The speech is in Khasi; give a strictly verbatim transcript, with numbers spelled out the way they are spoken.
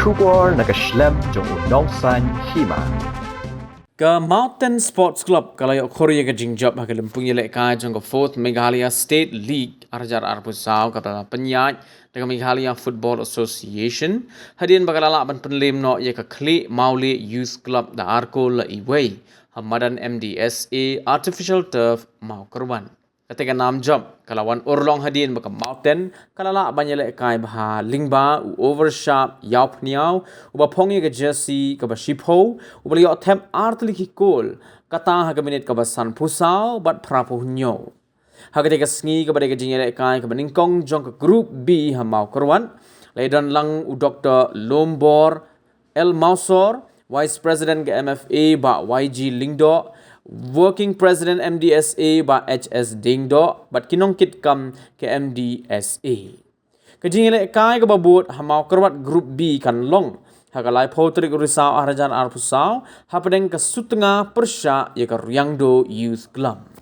Khubor na ka shlem jong u nongsaiñ hima. Ka Mawten Sports Club ka la ïoh khur ïa ka jingjop ha ka lympung ïalehkai jong ka Fourth Meghalaya State League ar hajar arphew saw kaba la pynïaid da ka Meghalaya Football Association, hadien ba ka la lah ban pynlem noh ïa ka Khlieh Mawlieh Youth Club da ar kol la iwei ha madan M D S A Artificial Turf Mawkyrwat. Kata ka nam jop ka la wan urlong hadien ba ka Mawten ka la lah ban ïalehkai bha lyngba u Overshap Ïawphniaw uba phong ïa ka jersey kaba shiphew, uba la ïoh thep ar tylli ki kol, kata ha ka minit kaba sanphew saw bad phraphew hynñiew. Ha kata ka sngi kaba dei ka jingïalehkai kaba nyngkong jong ka Group B ha Mawkyrwat, la ïadon lang u Doktor Lombor L Mawsor, Vice President ka M F A Bah Y G Lyngdoh, Working President M D S A Bah H S Diengdoh bad ki nongkitkam ka M D S A. Ka jingïalehkai kaba bud ha Mawkyrwat Group B kan long ha ka laiphew tarik u Risaw ar hajar arphew saw hapdeng ka Sutnga pyrshah ïa ka Riangdo Youth Club.